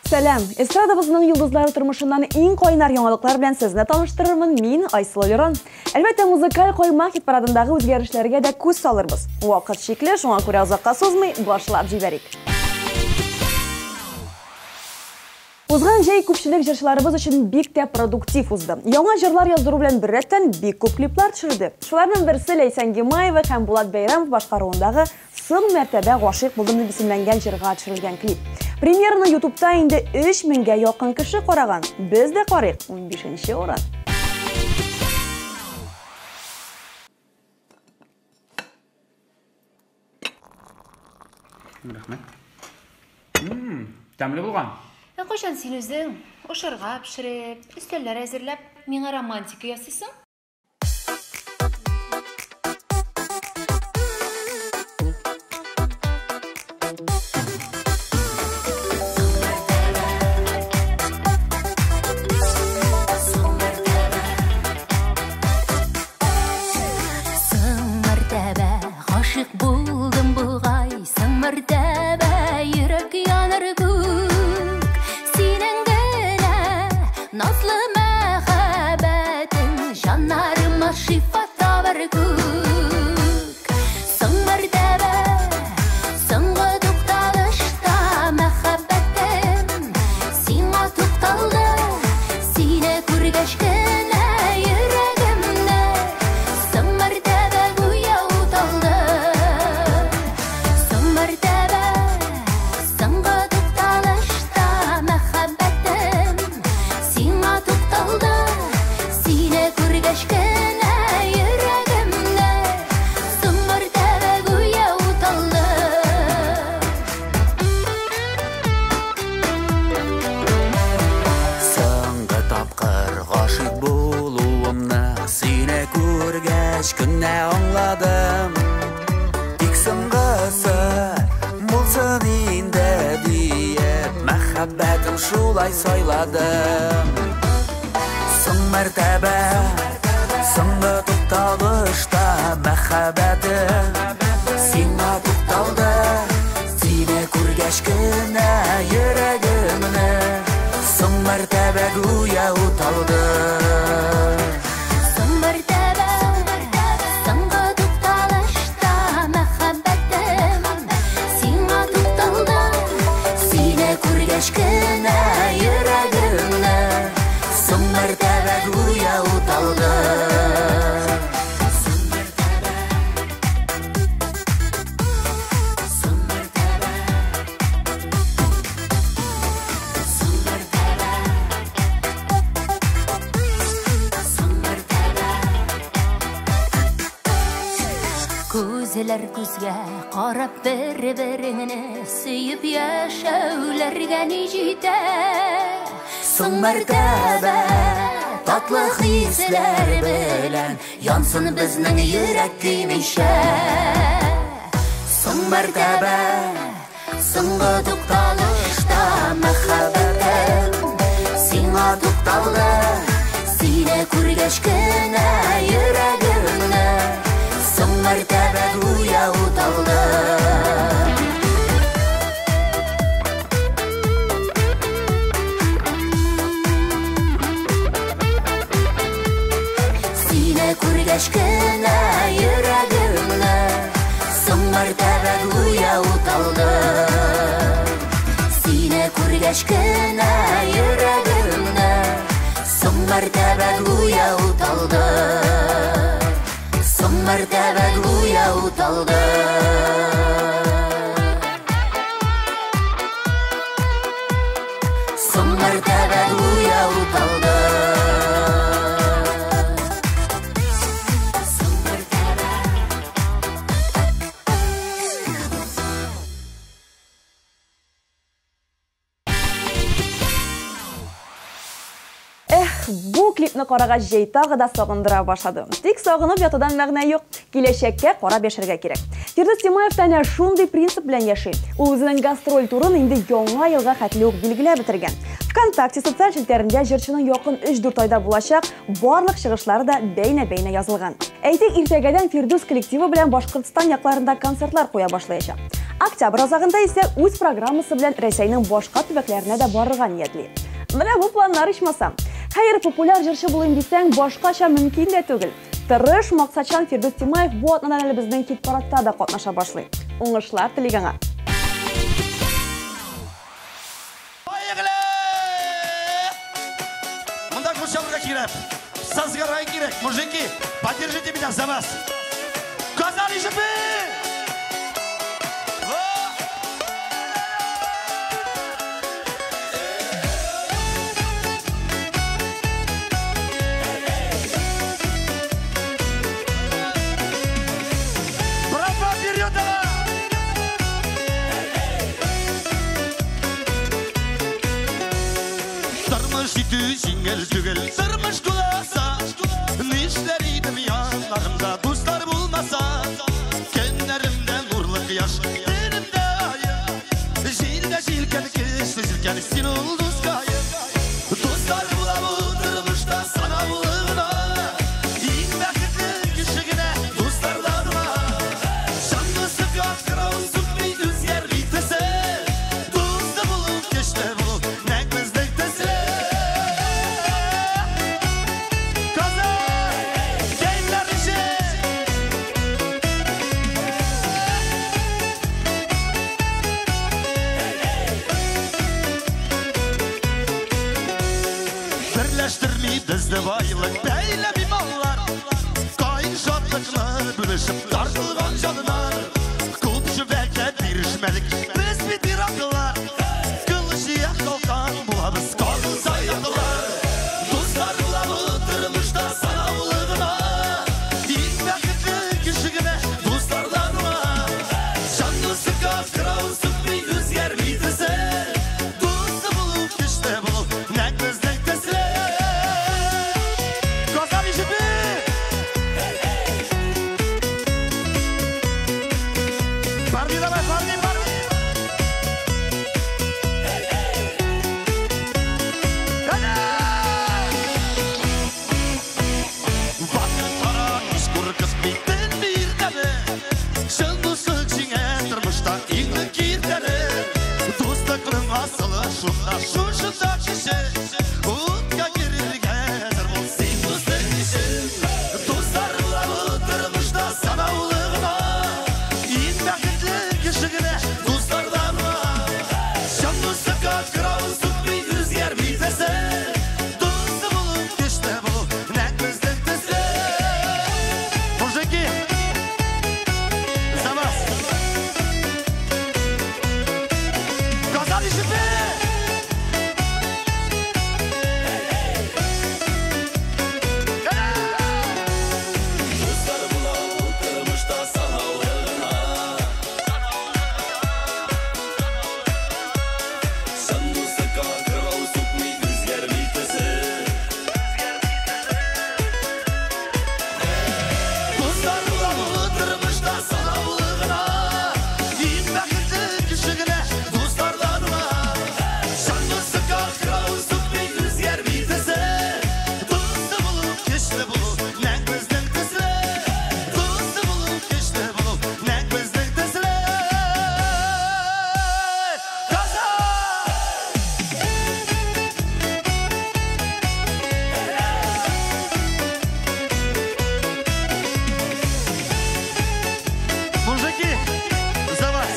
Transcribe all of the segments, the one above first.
Сәлам! Эстрадабызның йолдызлары тормышыннан иң кайнар яңалыклар белән сезне таныштырырмын мин, Айсылу Лерон. Әлбәттә, музыкаль каймак хит парадындагы үзгәрешләргә дә күз салырбыз. Вакыт чикле, шуңа күрә озакка сузмый, башлап җибәрик. Узган җәй күпчелек җырчыларыбыз өчен бик тә продуктив узды. Яңа җырлар яздыру белән беррәттән бик күп клиплар төшерде. Шуларның берсе Ләйсән Гимаева һәм Булат Бәйрәмов башкаруындагы Соң мәртәбә гашыйк булдым дип исемләнгән җырга төшерелгән клип. Премьераны Ютубта инде 3000 гә якын кеше караган. Без дә карыйк, 15 урын. Рәхмәт. Тәмле булган. Ә кайчан син үзең ашарга пешереп, өстәлләр әзерләп, миңа романтика ясыйсың? Соң мәртәбә гашыйк булдым бугай, соң мәртәбә йөрәк яныр күк. Синең генә назлы мәхәббәтең җаннарыма шифа табар күк. Соң мәртәбә, соңгы тукталышта мәхәббәтем сиңа тукталды. Сине күргәч кенә йөрәгемне соң мәртәбә гүя уталды. Соң мәртәбә, соңгы тукталышта мәхәббәтем сиңа тукталды. Сине күргәч кенә йөрәгемне соң мәртәбә гүя уталды. Соңгы тапкыр гашыйк булуымны сине күргәч кенә аңладым. Тик соңгысы булсын инде диеп, мәхәббәтем шулай сайладым. Соң мәртәбә, соңгы тукталышта мәхәббәтем сиңа тукталды. Сине күргәч кенә йөрәгемне соң мәртәбә гүя уталды. Соң мәртәбә, соңгы тукталышта мәхәббәтем сиңа тукталды. Сине күргәч кенә йөрәгемне соң мәртәбә гүя уталды. Күзләр күзгә карап бер-береңне сөеп яшәүләргә ни җитә? Соң мәртәбә, татлы хисләр белән янсын безнең йөрәк көймичә. Соң мәртәбә, соңгы тукталышта мәхәббәтем сиңа тукталды. Сине күргәч кенә йөрәгемне соң мәртәбә гүя уталды. Сине күргәч кенә йөрәгемне соң мәртәбә гүя уталды. Сине күргәч кенә йөрәгемне соң мәртәбә гүя уталды. Соң мәртәбә гүя уталды. Соң мәртәбә гүя уталды. Соң мәртәбә. Эх, бу клипны карагач җәй тагы да сагындыра башлады. Тик сагынып ятудан мәгънә юк. Киләчәккә карап яшәргә кирәк. Фирдүс Тимаев та әнә шундый принцип белән яши. Ул үзенең гастроль турын инде яңа елга хәтле үк билгеләп бетергән. ВКонтакте социаль челтәрендә җырчының якын 3-4 айда булачак барлык чыгышлары да бәйнә-бәйнә язылган. Әйтик, иртәгәдән Фирдүс коллективы белән Башкортстан якларында концертлар куя башлаячак. Октябрь азагында исә үз программасы белән Рәсәйнең башка төбәкләренә дә барырга ниятли. Менә бу планнар ичмасам. Хәер, популяр җырчы булыйм дисәң, башкача мөмкин дә түгел. Тырыш, максатчан Фирдүс Тимаев бу атнадан әле безнең хит-парадта да катнаша башлый. Уңышлар телик аңа. Монда кул чабырга кирәк. Сазгарга кирәк. Мужики, поддержите меня за вас. Казан ишепи! Җиңел түгел, тормыш куласа, нишләр идем яннарымда дуслар булмаса, көннәремдә нурлы кояш, төнемдә ай, җилдә җилкән, көчле җилкән, син ул дускаем. Дуслар була бу тормышта санаулы гына, иң бәхетле кеше генә дуслардан гына. Чын дуслыкка кырау сукмый, үзгәрми төсе, дусты булу, көчле булу, нәкъ безнең төсле. Берләштерми безне байлык, бәйләми маллар, кайын шатлыкны бүлешеп тартылган җаннар. Күп шөбәкә бирешмәдек, без бит ираклар, кылыч як калкан булабыз, кагылса яклар. Дуслар була бу тормышта санаулы гына, иң бәхетле кеше генә дуслардан гына. Чын дуслыкка кырау сукмый, үзгәрми төсе, дусты булу, көчле булу, нәкъ безнең төсле. Казан ишепи! Парни, давай, парни, парни! Вакыт бара, һич куркытмый төнме, иртәме, чын дуслык җиңә тормышта иңне киртәне. Дуслыкның асылы шунда, шушында кеше, утка керергә әзер бул син дустың өчен. Дуслар була бу тормышта санаулы гына, иң бәхетле кеше генә дуслардан гына. Чын дуслыкка кырау сукмый, үзгәрми төсе, дусты булу, көчле булу, нәкъ безнең төсле. Мужики, за вас! Казан ишепи! Дуслар була бу тормышта санаулы гына, чын дуслыкка кырау сукмый, үзгәрми төсе. Дуслар була бу тормышта санаулы гына, иң бәхетле кеше генә дуслардан гына. Чын дуслыкка кырау сукмый, үзгәрми төсе, дусты булу, көчле булу, нәкъ безнең төсле. Дусты булу, көчле булу, нәкъ безнең төсле. Казан! Мужики, за вас!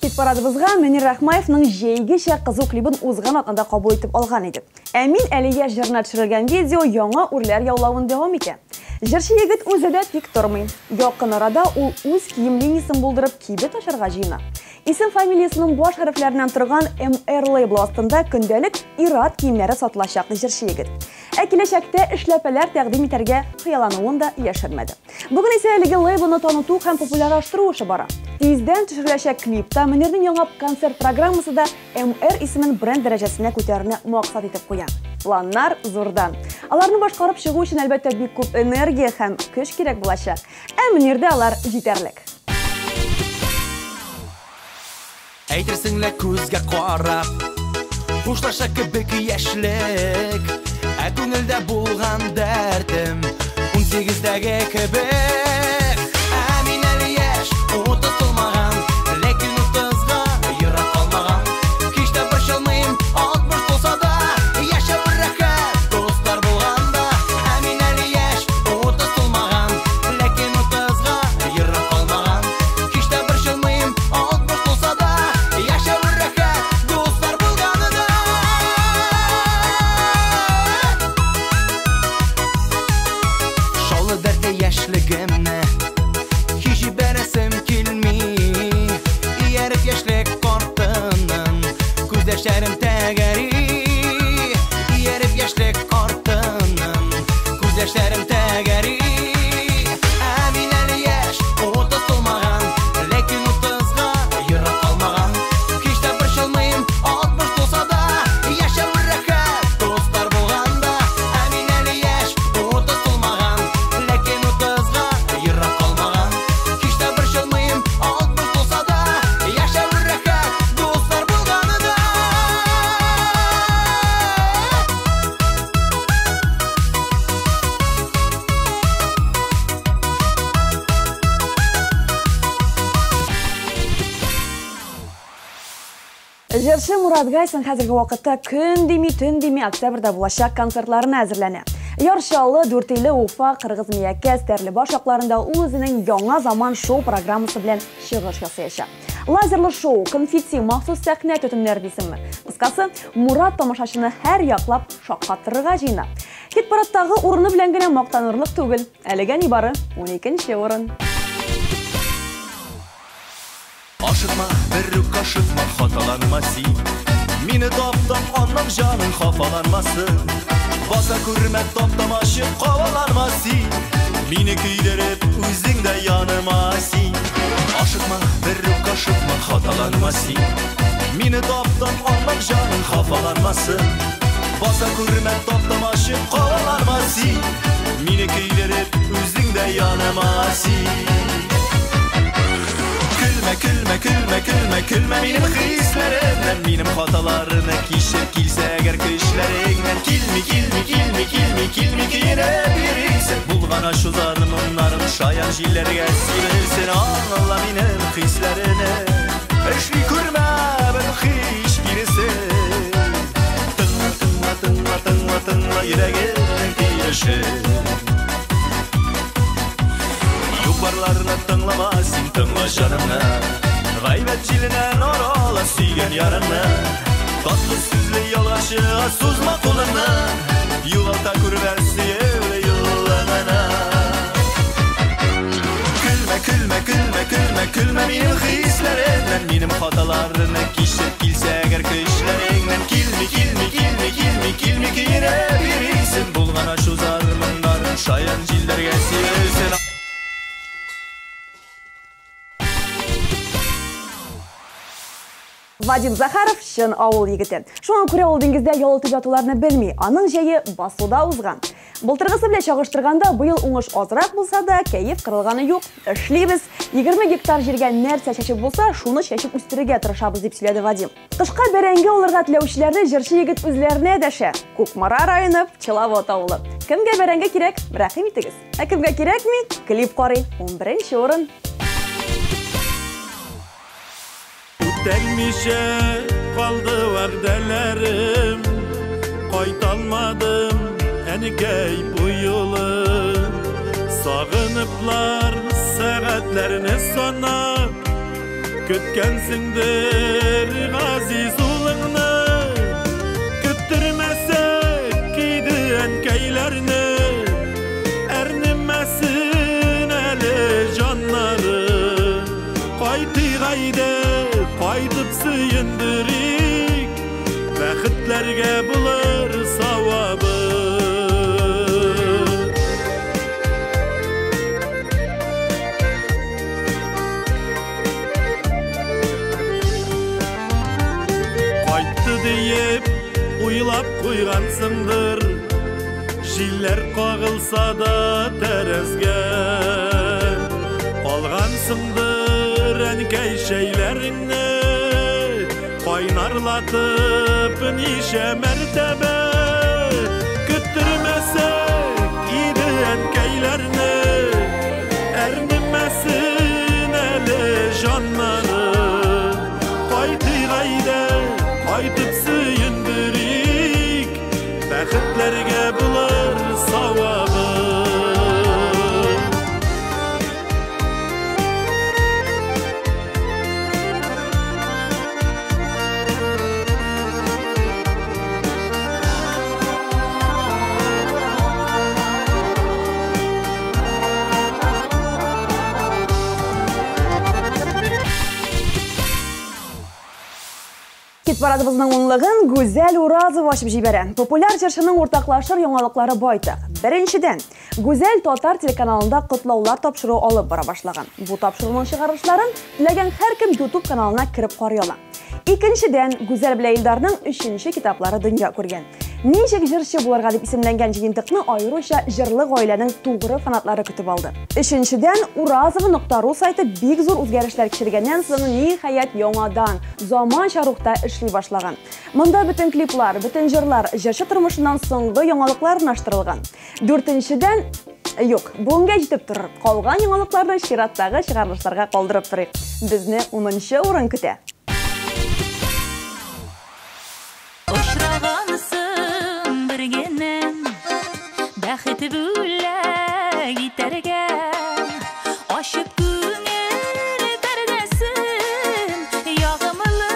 Хит-парадыбызга Мөнир Рахмаевның җәйгечә кызу клибын узган атнада кабул итеп алган идек. Ә мин әле яшь җырына төшерелгән видео яңа үрләр яулавын дәвам итә. Җырчы егет үзе дә тик тормый. Якын арада ул үз кием линиясен булдырып кибет ачарга җыена. Исем фамилиясенең баш хәрефләреннән торган MR лейблы астында көндәлек ир-ат киемнәре сатылачак җырчы егет. Ә киләчәктә эшләпәләр тәкъдим итәргә хыяллануын да яшермәде. Бүген исә әлеге лейблны таныту һәм популярлаштыру эше бара. Тиздән төшереләчәк клипта Мөнирнең яңа концерт программасы да MR исемен бренд дәрәҗәсенә күтәрүне максат итеп куя. Планнар зурдан. Аларны башкарып чыгу өчен, әлбәттә, бик күп энергия һәм көч кирәк булачак. Ә Мөнирдә алар җитәрлек. Әйтерсең лә күзгә карап, хушлаша кебек яшьлек, ә күңелдә булган дәртем 18-дәге кебек. Ә мин әле яшь, 30 тулмаган, ләкин 30-га ерак калмаган. Һич тә борчылмыйм, 60 тулса да, яшәү рәхәт, дуслар булганда. Ә мин әле яшь, 30 тулмаган, ләкин 30-га ерак калмаган. Һич тә борчылмыйм, 60 тулса да, яшәү рәхәт, дуслар булганда. Шаулы дәртле яшьлегемне һич җибәрәсем килми. Ияреп яшьлек картыннан күз яшьләрем тәгәри. Ияреп яшьлек картыннан күз яшьләрем тәгәри. Ә мин әле яшь, 30 тулмаган, ләкин 30-га ерак калмаган. Һич тә борчылмыйм, 60 тулса да, яшәү рәхәт, дуслар булганда. Ә мин әле яшь, 30 тулмаган, ләкин 30-га ерак калмаган. Һич тә борчылмыйм, 60 тулса да, яшәү рәхәт, дуслар булганда. Җырчы Мурат Гайсин хәзерге вакытта көн дими, төн дими октябрьдә булачак концертларына әзерләнә. Яр Чаллы, Дүртөйле, Уфа, Кыргыз Миякә, Стәрлебаш якларында ул үзенең яңа заман шоу программасы белән чыгыш ясаячак. Лазерлы шоу, конфетти, махсус сәхнә төтеннәре дисеңме? Кыскасы, Мурат тамашачыны һәр яклап шаккатырырга җыена. Хит-парадтагы урыны белән генә мактанырлык түгел. Әлегә нибары 12 урын. Ашыкма, берүк ашыкма, хаталанма син. Мине таптап, аннан җаның хафаланмасын. Баса күрмә, таптамачы, кабаланма син. Мине көйдереп, үзең дә яныма син. Ашыкма, берүк ашыкма, хаталанма син. Мине таптап, аннан җаның хафаланмасын. Баса күрмә, таптамачы, кабаланма син. Мине көйдереп, үзең дә яныма син. Көлмә, көлмә, көлмә, көлмә, көлмә минем хисләремнән, минем хаталарны кичер килсә әгәр көчләреңнән. Килми, килми, килми, килми, килми көенеп йөрисең. Булган ачулар моңнарын шаян җилләргә сибелсен. Аңла минем хисләрне, эшли күрмә бер һич киресен. Тыңла, тыңла, тыңла, тыңла, тыңла йөрәгемнең тибешен. Юк-барларны тыңлама, син тыңла җанымны. Гайбәт җиленнән арала сөйгән ярыңны. Татлы сүзле ялганчыга сузма кулыңны. Югалта күрмә сөюле юлыңны. Көлмә, көлмә, көлмә, көлмә, көлмә минем хисләремнән, минем хаталарны кичер килсә әгәр көчләреңнән. Килми, килми, килми, килми, килми көенеп йөрисең. Булган ачу-зар моңнарын шаян җилләргә сибелсен. Вадим Захаров чын авыл егете. Шуңа күрә ул диңгездә ял итеп ятуларны белми. Аның җәе басуда узган. Былтыргысы белән чагыштырганда быел уңыш азрак булса да, кәеф кырылганы юк. Эшлибез. 20 гектар җиргә нәрсә чәчеп булса, шуны чәчеп үстерергә тырышабыз, дип сөйләде Вадим. Кышка бәрәңге алырга теләүчеләрне җырчы егет үзләренә дәшә. Кукмара районы, Пчеловод авылы. Кемгә бәрәңге кирәк, рәхим итегез. Ә кемгә кирәкми, клип карый. 11 урын. Үтәлмичә калды вәгъдәләрем, кайталмадым әнекәй бу юлы. Сагыныплар сәгатьләрне санап, көткәнсеңдер газиз улыңны. Көттермәсәк иде әнкәйләрне, әрнемәсен әле җаннары. Кайтыйк әйдә, кайтып сөендерик, бәхетләргә булыр савабы. Кайтты диеп Уйлап куйгансыңдыр, җилләр кагылса да тәрәзгә. Алгансыңдыр әнкәй чәйләреңне, кайнарлатып ничә мәртәбә. Көттермәсәк иде әнкәйләрне, әрнемәсен әле җаннары. Кайтыйк әйдә, кайтып сөендерик, бәхетләргә булыр савабы. Хит парадыбызның унлыгын Гүзәл Уразова ачып җибәрә. Популяр җырчының уртаклашыр яңалыклары байтак. Беренчедән, Гүзәл татар телеканалында котлаулар тапшыруы алып бара башлаган. Бу тапшыруның чыгарылышларын теләгән һәркем YouTube каналына кереп карый ала. Икенчедән, Гүзәл белән Илдарның өченче китаплары дөнья күргән. Ничек җырчы булырга дип исемләнгән җыентыкны аеруча җырлы гаиләнең тугры фанатлары көтеп алды. Өченчедән, Уразова.ру сайты бик зур үзгәрешләр кичергәннән соң ниһаять яңадан заманча рухта эшли башлаган. Монда бөтен клиплар, бөтен җырлар, җырчы тормышыннан соңгы яңалыклар урнаштырылган. Дүртенчедән, юк, бүгенгә җитеп торыр. Калган яңалыкларны чираттагы чыгарылышларга калдырып торыйк. Безне 10нчы урын көтә. Очрагансың бер генә, бәхет бүләк итәргә. Ачып күңел пәрдәсен, ягымлы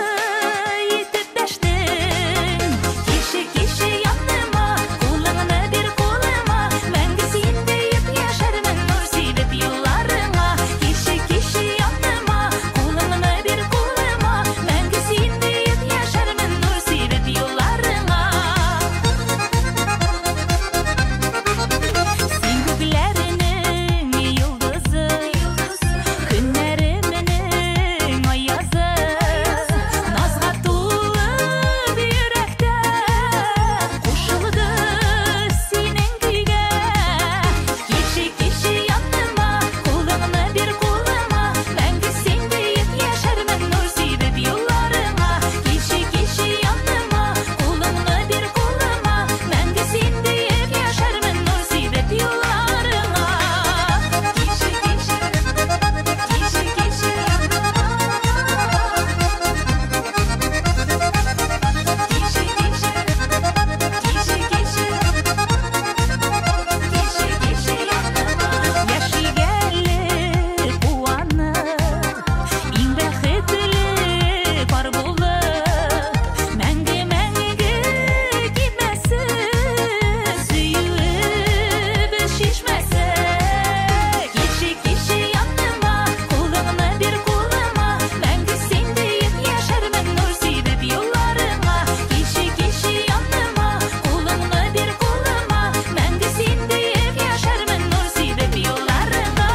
итеп дәштең. Кеше, кеше яныма, кулыңны бир кулыма, мәңге син диеп яшәрмен, нур сибеп юлларыңа. Кеше, кеше яныма, кулыңны бир кулыма, мәңге син диеп яшәрмен, нур сибеп юлларыңа. Син күкләрнең йолдызы, көннәремнең аязы, назга тулып йөрәктә кушылды синең көйгә. Кеше, кеше яныма, кулыңны бир кулыма, мәңге син диеп яшәрмен, нур сибеп юлларыңа. Кеше, кеше яныма, кулыңны бир кулыма, мәңге син диеп яшәрмен, нур сибеп юлларыңа. Кеше, кеше, кеше, кеше яныма. Кеше, кеше, кеше, кеше, кеше, кеше яныма. Яшик әле куанып, иң бәхетле пар булып, мәңге, мәңге китмәсен сөюебез чишмәсе. Кеше, кеше яныма, кулыңны бир кулыма, мәңге син диеп яшәрмен, нур сибеп юлларыңа. Кеше, кеше яныма, кулыңны бир кулыма, мәңге син диеп яшәрмен, нур сибеп юлларыңа.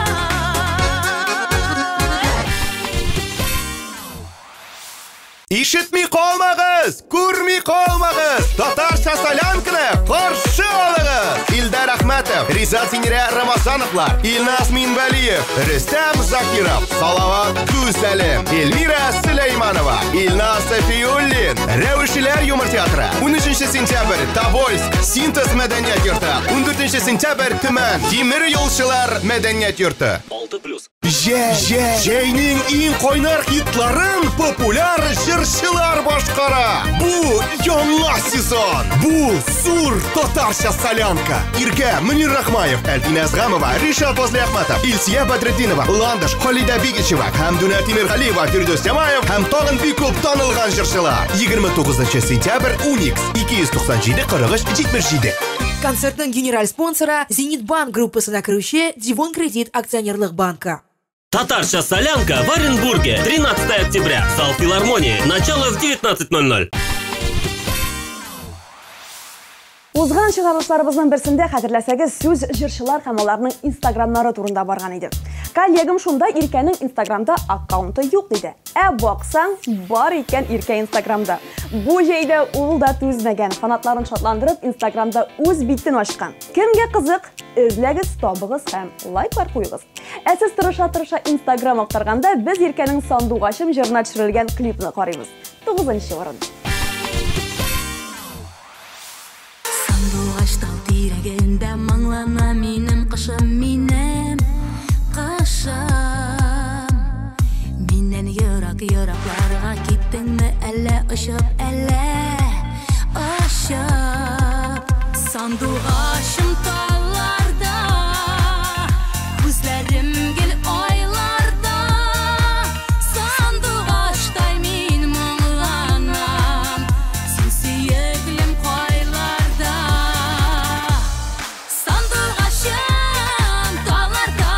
Ишетми калмагыз, күрми калмагыз. Татарча солянканы каршы алыгыз. Илдар Әхмәтов, Ризат Зинирә Рамазановлар, Илназ Минвәлиев, Рөстәм Закиров, Салават Гүзәлем, Эльмира Сөләйманова, Илназ Сафиуллин, Рәвешчеләр юмор театры. 13 сентябрь Тобольск, Синтез мәдәният йорты. 14 сентябрь Төмән, Тимер юлчылар мәдәният йорты. 6 плюс. Җәй, җәйнең иң кайнар хитларын популяр җырчылар башкара. Бу яңа сезон. Бу зур татарча солянка. Иркә Мөнир Рахмаев, Әлфинә Әзгамова, Ришат Фазлыәхмәтов, Илсия Бәдретдинова, Ландыш, Халидә Бигичева, Хәмдүнә Тимергалиева, Фирдүс Тямаев һәм тагын бик күп танылган җырчылар. 29 сентябрь Уникс 297 43 77. Концертның генераль спонсоры Зенит Банк группасына керүче Дивон Кредит акционерлык банкы. Татарча солянка в Оренбурге. 13 октября. Зал филармонии. Начало в 19:00. Узган чыгарылышларыбызның берсендә, хәтерләсәгез, сүз җырчылар һәм аларның инстаграмнары турында барган иде. Коллегам шунда Иркәнең инстаграмда аккаунты юк диде. Ә баксаң, бар икән Иркә инстаграмда. Бу җәйдә ул да түзмәгән, фанатларын шатландырып, инстаграмда үз битен ачкан. Кемгә кызык, эзләгез, табыгыз һәм лайклар куегыз. Ә сез тырыша-тырыша инстаграм актарганда, без Иркәнең Сандугачым җырына төшерелгән клипны карыйбыз. 9 урын. Сандугач тал тирәгендә моңлана минем кышым, минем кышым. Миннән ерак еракларга киттеңме әллә очып, әллә очып. Сандугачым талларда, күзләрем гел айларда. Сандугачтай мин моңланам, син сөеклем кайларда. Сандугачым талларда,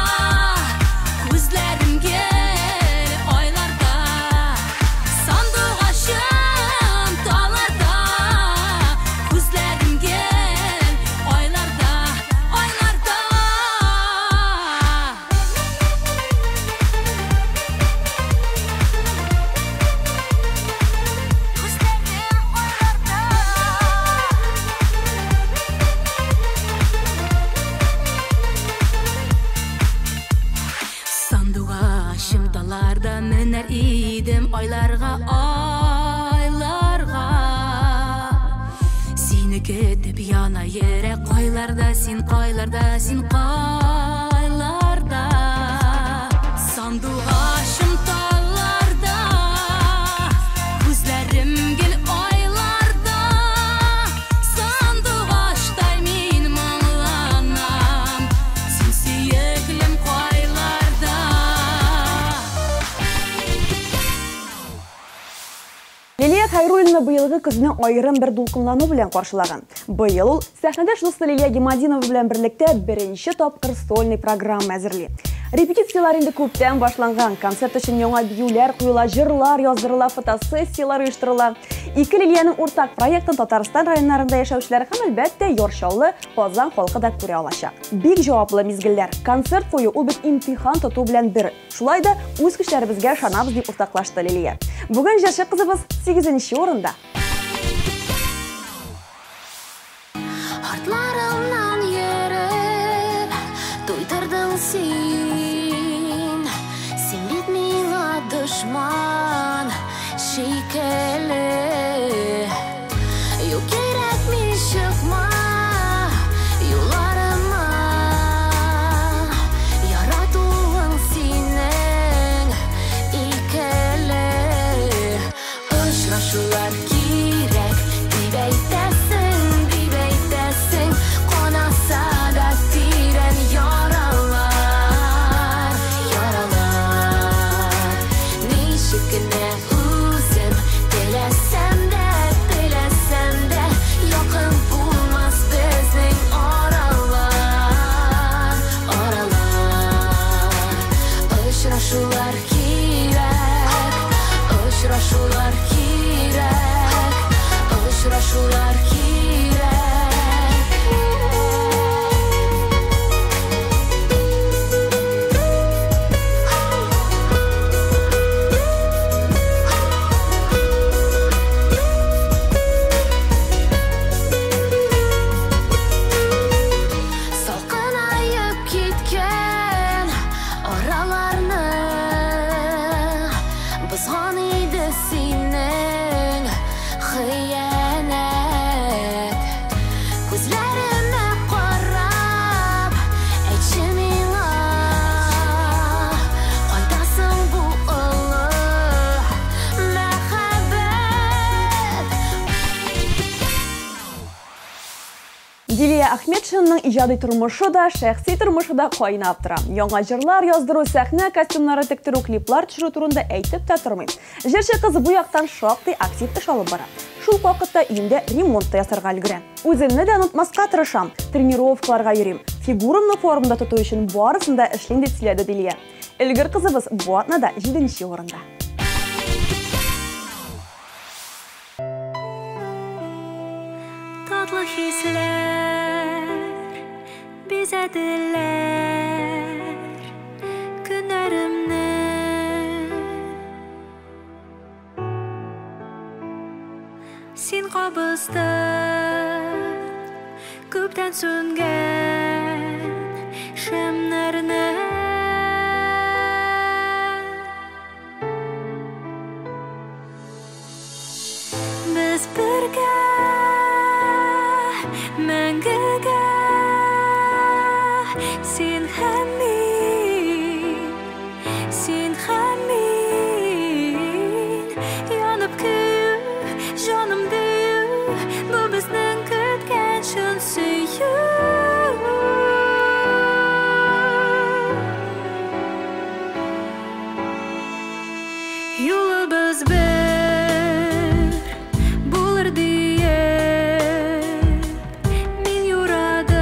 күзләрем гел айларда. Сандугачым талларда, күзләрем гел айларда, айларда. Күзләрем айларда. Сандугачым талларда менәр идем айларга, айларга. Сине көтеп яна йөрәк кайларда, син кайларда, син кайларда. Сандугачым талларда, күзләрем гел айларда. Сандугачтай мин моңланам, син сөеклем кайларда. Лилия Хайруллина быелгы көзне аерым бер дулкынлану белән каршылаган. Быел ул сәхнәдә дусты Лилия Гимадинова белән берлектә беренче тапкыр сольный программа әзерли. Репетицияләр инде күптән башланган. Концерт өчен яңа биюләр куела, җырлар яздырыла, фотосессияләр оештырыла. Ике Лилиянең уртак проектын Татарстан районнарында яшәүчеләр һәм әлбәттә Яр Чаллы, Казан халкы да күрә алачак. Бик җаваплы мизгелләр. Концерт кую ул бит имтихан тоту белән бер. Шулай да үз көчләребезгә ышанабыз дип уртаклашты Лилия. Бүген җырчы кызыбыз 8 урында. Артларымнан йөреп, туйдырдың син. Син бит миңа дошман шикелле. Юк кирәкми чыкма юлларыма. Яратуың синең икеле. Очрашулар кирәк дип әйтәсең, дип әйтәсең. Канаса да тирән яралар, яралар. Ничек кенә үзем теләсәм дә, теләсәм дә, якын булмас безнең аралар, аралар. Очрашулар кирәк, очрашулар кирәк, очрашулар кирәк. Салкынаеп киткән араларны бозган иде синең хыянәт. Күзләремә карап, әйтче миңа, кайда соң бу олы мәхәббәт? Дилия Ахметшинаның иҗади тормышы да, шәхси тормышы да кайнап тора. Яңа җырлар яздыру, сәхнә костюмнары тектерү, клиплар төшерү турында әйтеп тә тормыйм. Җырчы кыз бу яктан шактый актив эш алып бара. Шул ук вакытта өендә ремонт та ясарга өлгерә. Үземне дә онытмаска тырышам, тренировкаларга йөрим. Фигурамны формада тоту өчен барысын да эшлим дип сөйләде Дилия. Өлгер кызыбыз бу атнада 7 урында. Татлы Татлы хисләр бизәделәр көннәремне. Син кабыздың күптән сүнгән шәмнәрне. Без бергә мәңгегә, син һәм мин, син һәм мин. Янып көю, җаным дию, бу безнең көткән чын сөю. Юлыбыз бер булыр диеп мин юрадым.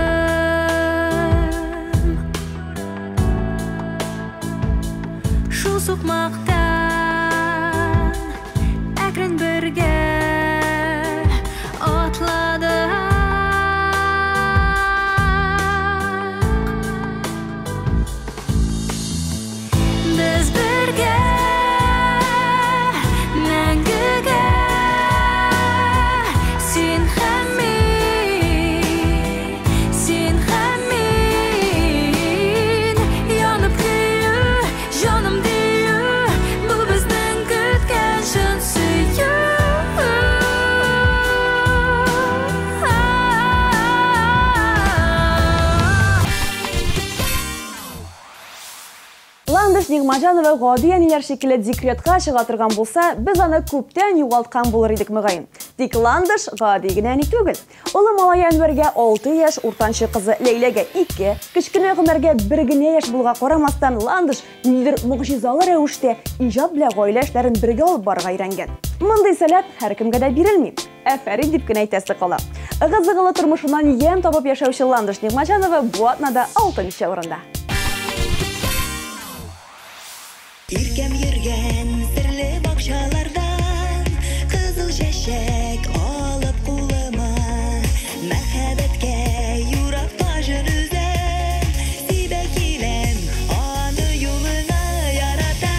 Шул сукмактан әкрен бергә атладык. Без бергә мәңгегә, син һәм мин, син һәм мин. Янып көю, җаным дию, бу безнең көткән чын сөю. Ландыш Нигъмәтҗанова гади әниләр шикелле декретка чыга торган булса, без аны күптән югалткан булыр идек мөгаен. Тик Ландыш гади генә әни түгел. Олы малае Әнвәргә 6 яшь, уртанчы кызы Ләйләгә 2, кечкенә Гомәргә 1 генә яшь булуга карамастан, Ландыш ниндидер могҗизалы рәвештә иҗат белән гаилә эшләрен бергә алып барырга өйрәнгән. Мондый сәләт һәркемгә дә бирелми. Афәрин дип кенә әйтәсе кала. Ыгы-зыгылы тормышыннан ямь табып яшәүче Ландыш Нигъмәтҗанова бу атнада 6 урында. Иркәм йөргән серле бакчалардан кызыл чәчәк алып кулыма, мәхәббәткә юрап таҗын үзем, сибә киләм аны юлына. Ярата,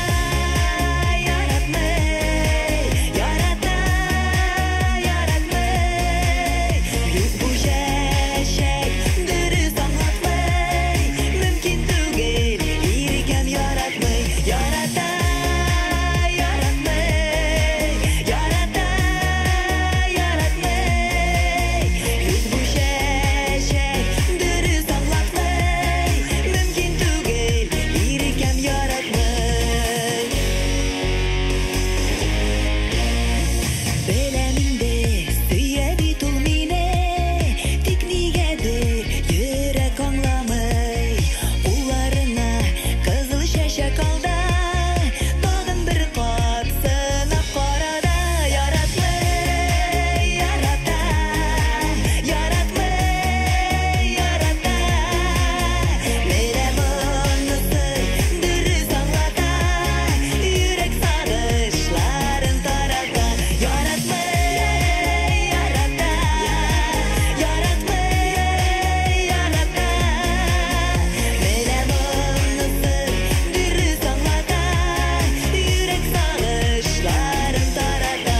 яратмый, ярата, яратмый. Юк, бу чәчәк дөрес аңлатмый, мөмкин түгел, иркәм яратмый. Ярата, яратмый, ярата, яратмый. Юк, бу чәчәк дөрес аңлатмый, мөмкин түгел, иркәм яратмый. Беләм инде, сөя бит ул мине, тик нигәдер йөрәк аңламый. Кулларына кызыл чәчәк алда, тагын бер кат сынап карада. Яратмый, ярата, яратмый, ярата. Менә монысы дөрес аңлата, йөрәк сагышларын тарата. Яратмый, ярата, яратмый, ярата. Менә монысы дөрес аңлата, йөрәк сагышларын тарата.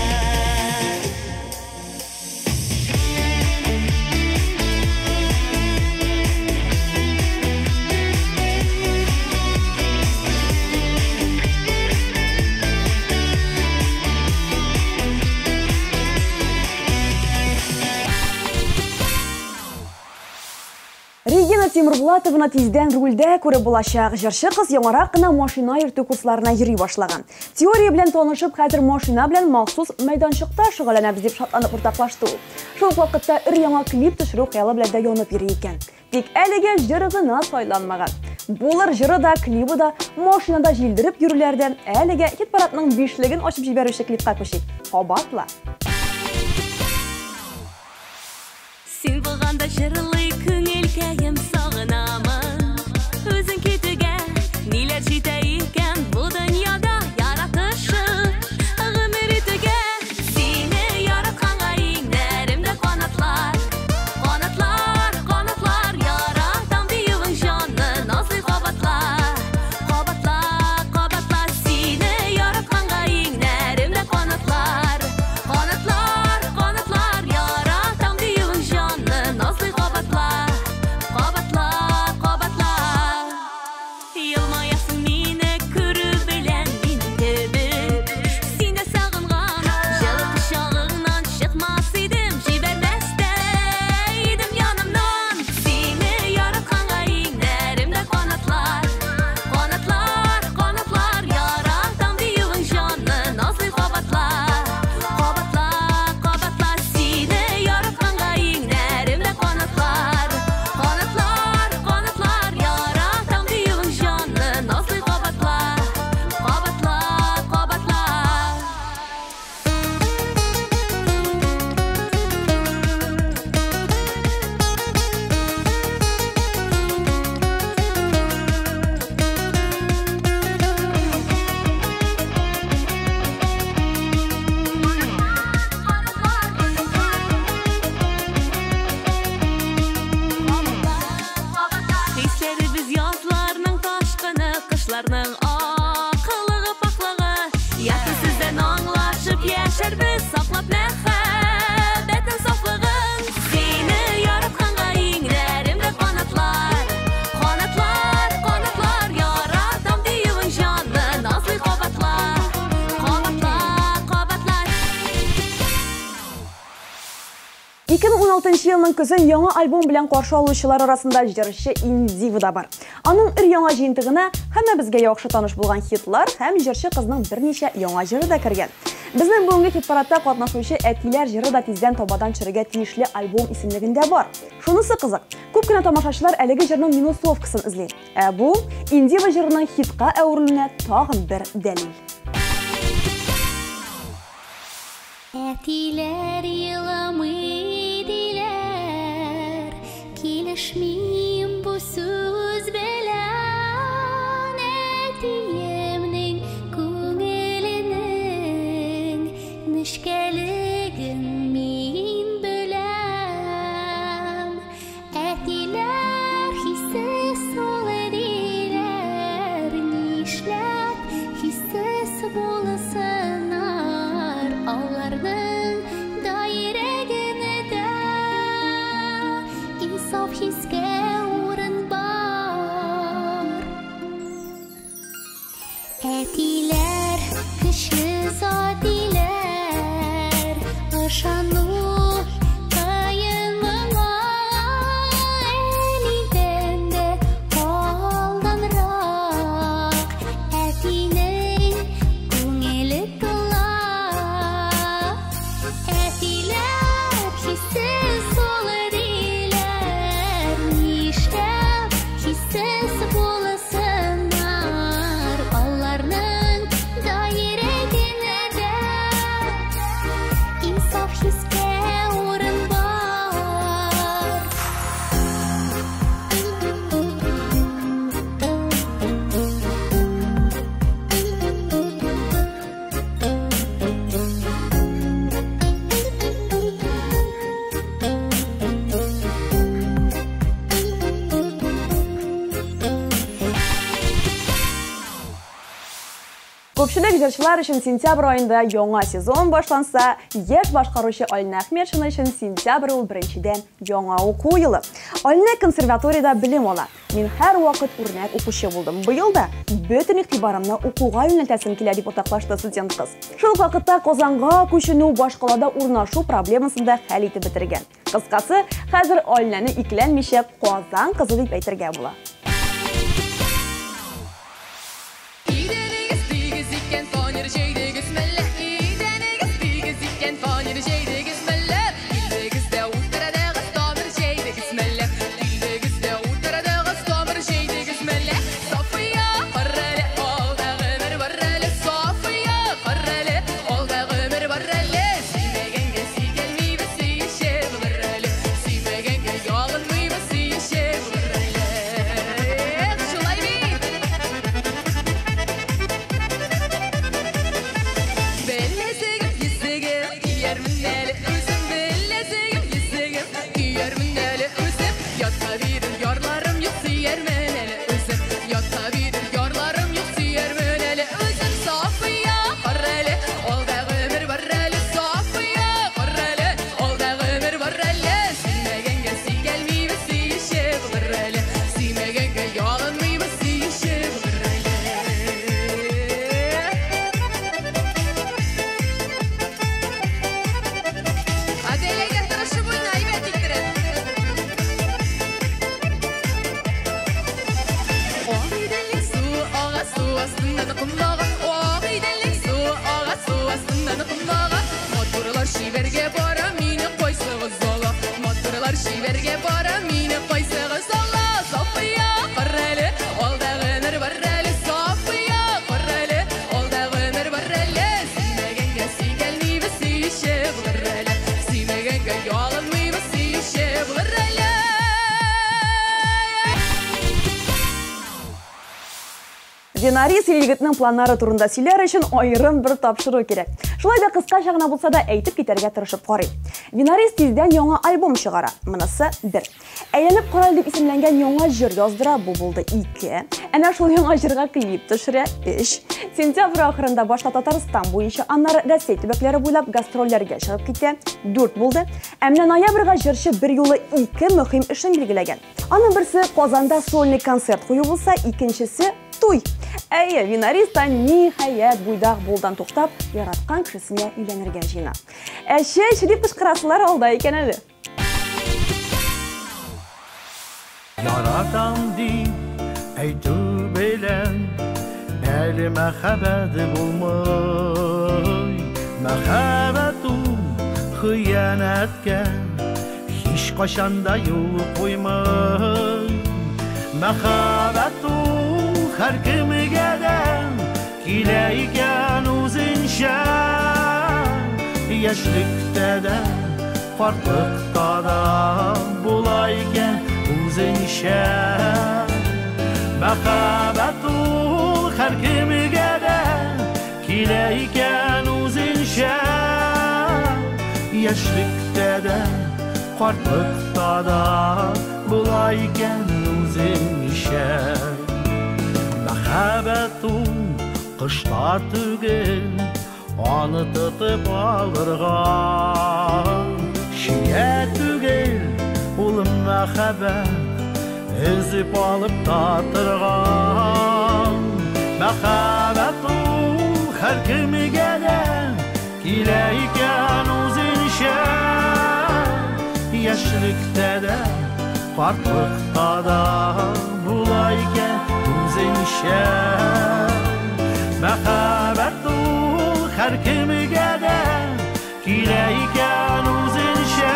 Регина Тимурбулатованы тиздән рульдә күреп булачак. Җырчы кыз яңарак кына машина йөртү курсларына йөри башлаган. Теория белән танышып, хәзер машина белән махсус мәйданчыкта шөгыльләнәбез дип шатланып уртаклашты ул. Шул ук вакытта өр-яңа клип төшерү хыялы белән дә янып йөри икән. Тик әлегә җыры гына сайланмаган. Булыр җыры да, клибы да, машинада җилдереп йөрүләр дә әлегә хит-парадның бишлеген ачып җибәрүче клипка күчик. Кабатла. Син булганда җырлый күңелкәем, сагынамын. Үзең китүгә ниләр җитә икән бу дөньяда яратышып гомер итүгә. Сине яратканга иңнәремдә канатлар. белән аңлашып яшәрбез, саклап мәхәббәтнең сафлыгын. Сине яратканга иңнәремдә канатлар, канатлар, канатлар, яратам диюең җанны назлый кабатла, кабатла, кабатла. 2016 елның көзен яңа альбом белән каршы алучылар арасында җырчы Индива да бар. Аның өр-яңа җыентыгына һәммәбезгә яхшы таныш булган хитлар һәм җырчы кызның берничә яңа җыры да кергән. Безнең бүгенге хит-парадта катнашучы Әтиләр җыры да тиздән табадан төшерергә тиешле альбом исемлегендә бар. Шунысы кызык, күп кенә тамашачылар әлеге җырның минусовкасын эзли. Ә бу Индива җырының хитка әверелүенә тагын бер дәлил. Әтиләр еламый диләр, килешмим бу сүз белән. Әтиемнең күңеленең нечкәлеген мин беләм. Әтиләр хиссез ул диләр, нишләп хиссез булсыннар? Аларның да йөрәгендә инсаф хискә урын бар. Әтиләр көчле зат диләр, ышану кыен моңа. Әнидән дә алданрак әтинең күңеле тула. Әтиләр хиссез ул диләр, нишләп хиссез булсыннар? Аларның да йөрәгендә инсаф хискә урын бар. Күпчелек җырчылар өчен сентябрь аенда яңа сезон башланса, яшь башкаручы Алинә Әхмәтшина өчен сентябрь ул беренчедән яңа уку елы. Алинә консерваториядә белем ала. Мин һәрвакыт үрнәк укучы булдым. Быел да бөтен игътибарымны укуга юнәлтәсем килә, дип уртаклашты студент кыз. Шул ук вакытта Казанга күченү, башкалада урнашу проблемасын да хәл итеп бетергән. Кыскасы, хәзер Алинәне икеләнмичә Казан кызы дип әйтергә була. Идәнегез тигез икән, фанер җәйдегез мәллә? Идәнегез тигез икән, фанер җәйдегез мәллә? Килдегез дә утырадыгыз, тамыр җәйдегез мәллә? Килдегез дә утырадыгыз, тамыр җәйдегез мәллә? Сафия, карале, алда гомер бар әле. Сафия, карале, алда гомер бар әле. Сөймәгәнгә сөйгәлмибез, сөешә булыр әле. Сөймәгәнгә ялынмыйбыз, сөешә булыр әле. Эх, шулай бит! Беләзегем, йөзегем, киярмен әле үзем. Беләзегем, йөзегем, киярмен әле үзем. Ятка бирер ярларым юк, сөярмен әле үзем. Ятка бирер ярларым юк, сөярмен әле үзем. Сафия, карале, алда гомер бар әле. Сафия, карале, алда гомер бар әле. Сөймәгәнгә сөйгәлмибез, сөешә булыр әле. Сөймәгәнгә ялынмыйбыз, сөешә булыр әле. Аделәгә тырышып уйна, әйбәт иттереп. Ак иделнең суы ага, су астыннан комлага. Ак иделнең суы ага, су астыннан комлага. Матурлар чибәргә бара, мине кайсыгыз ала? Матурлар чибәргә бара, мине кайсыгыз ала? Сафия, карале, алда гомер бар әле. Сафия, карале, алда гомер бар әле. Сөймәгәнгә сөйгәлмибез, сөешә булыр әле. Сөймәгәнгә ялынмыйбыз, сөешә булыр әле. Винарис егетнең планнары турында сөйләр өчен аерым бер тапшыру кирәк. Шулай да кыскача гына булса да әйтеп китәргә тырышып карыйм. Винарис тиздән яңа альбом чыгара. Монысы бер. Әйләнеп карал дип исемләнгән яңа җыр яздыра, бу булды ике. Әнә шул яңа җырга клип төшерә, өч. Сентябрь ахырында башта Татарстан буенча, аннары Рәсәй төбәкләре буйлап гастрольләргә чыгып китә, дүрт булды. Ә менә ноябрьгә җырчы берьюлы ике мөһим эшен билгеләгән. Аның берсе Казанда сольный концерт кую булса, икенчесе туй. Әйе, Винарис та ниһаять буйдак булдан туктап, яраткан кешесенә өйләнергә җыена. Ә чәч дип кычкырасылар алда икән әле. Яратам дип әйтү белән әле мәхәббәт булмый. Мәхәббәт ул хыянәткә һич кайчан да юл куймый. Мәхәббәт ул һәркемгә дә килә икән үзенчә. Яшьлектә дә, картлыкта да була икән үзенчә. Мәхәббәт ул һәркемгә дә килә икән үзенчә. Яшьлектә дә, картлыкта да була икән үзенчә. Мәхәббәт ул кышта түгел, аны тотып алырга. Чия түгел ул мәхәббәт, өзеп алып татырга. Мәхәббәт ул һәркемгә дә килә икән үзенчә. Яшьлектә дә, картлыкта да була икән үзенчә. Мәхәббәт ул һәркемгә дә килә икән үзенчә.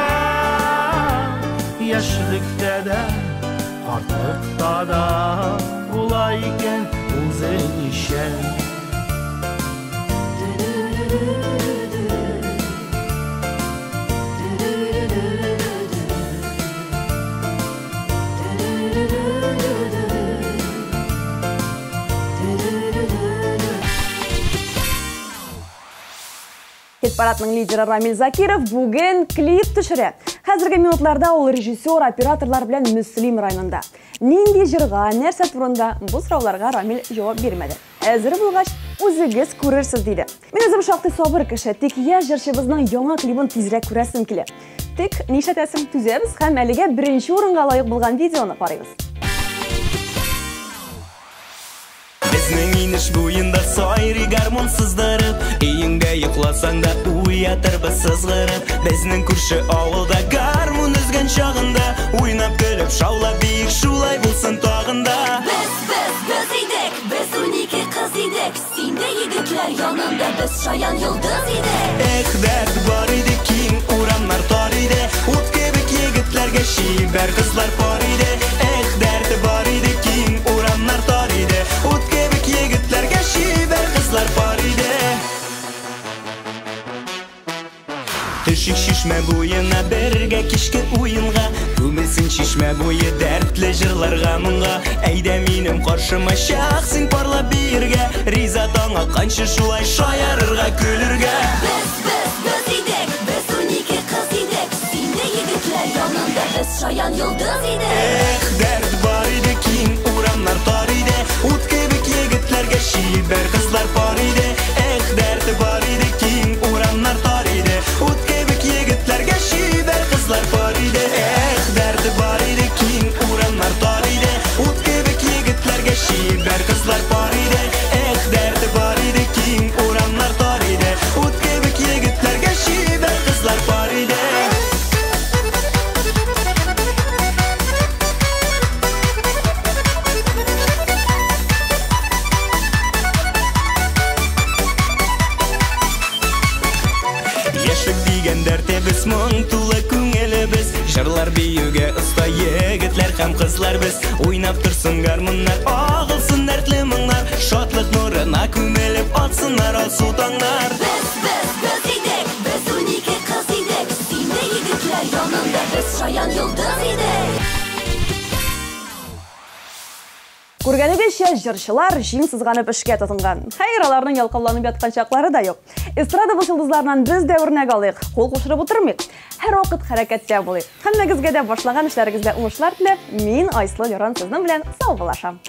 Яшьлектә дә, картлыкта да була икән үзенчә. Хит-парадның лидеры Рамиль Закиров бүген клип төшерә. Хәзерге минутларда ул режиссер, операторлар белән Мөслим районында. Нинди җырга, нәрсә турында бу сорауларга Рамиль җавап бирмәде. Әзер булгач, үзегез күрерсез, диде. Мин үзем шактый сабыр кеше, тик яшь җырчыбызның яңа клибын тизрәк күрәсем килә. Тик нишләтәсең, түзәбез һәм әлегә беренче урынга лаек булган видеоны карыйбыз. Безнең инеш буенда сайрый гармун сыздырып, өеңдә йокласаң да уятырбыз сызгырып. Безнең күрше авылда гармун өзгән чагында, уйнап көлеп шаулап биек шулай булсын тагын да. Без, без, без идек, без 12 кыз идек, син дә егетләр янында без шаян йолдыз идек. Эх, дәрт бар иде, киң урамнар тар иде, ут кебек егетләргә чибәр кызлар пар иде. Эх, дәрт бар иде, киң урамнар тар иде, ут кебек егетләргә чибәр кызлар пар иде. Төшик чишмә буена бергә кичке уенга, күмелсен чишмә буе дәртле җырларга моңга. Әйдә минем каршыма чак син парлап биергә, риза таң атканчы шулай шаярырга, көлергә. Без, без, без идек, без 12 кыз идек, син дә егетләр янында без шаян йолдыз идек. Эх, дәрт бар иде, киң урамнар тар иде, ут кебек егетләргә чибәр кызлар пар иде. Эх, дәрт бар иде, киң урамнар тар иде, ут кебек егетләргә чибәр кызлар пар иде. Эх, дәрт бар иде, киң урамнар тар иде, ут кебек егетләргә чибәр кызлар пар иде. Эх, дәрт бар иде, киң урамнар тар иде, ут кебек егетләргә чибәр кызлар пар иде. Яшьлек дигән дәртебез, моң тулы күңелебез, җырлар биюгә оста егетләр һәм кызлар без. Уйнап торсын гармуннар, агылсын дәртле моңнар, шатлык нурына күмелеп атсыннар алсу таңнар. Без, без, без идек, без 12 кыз идек, син дә егетләр янында без шаян йолдыз идек. Күргәнегезчә, җырчылар җиң сызганып эшкә тотынган. Хәер, аларның ялкауланып яткан чаклары да юк. Эстрадабыз йолдызларыннан без дә үрнәк алыйк, кул кушырып утырмыйк. Һәрвакыт хәрәкәттә булыйк. Һәммәгезгә дә башлаган эшләрегездә уңышлар теләп, мин, Айсылу Лерон, сезнең белән саубуллашам.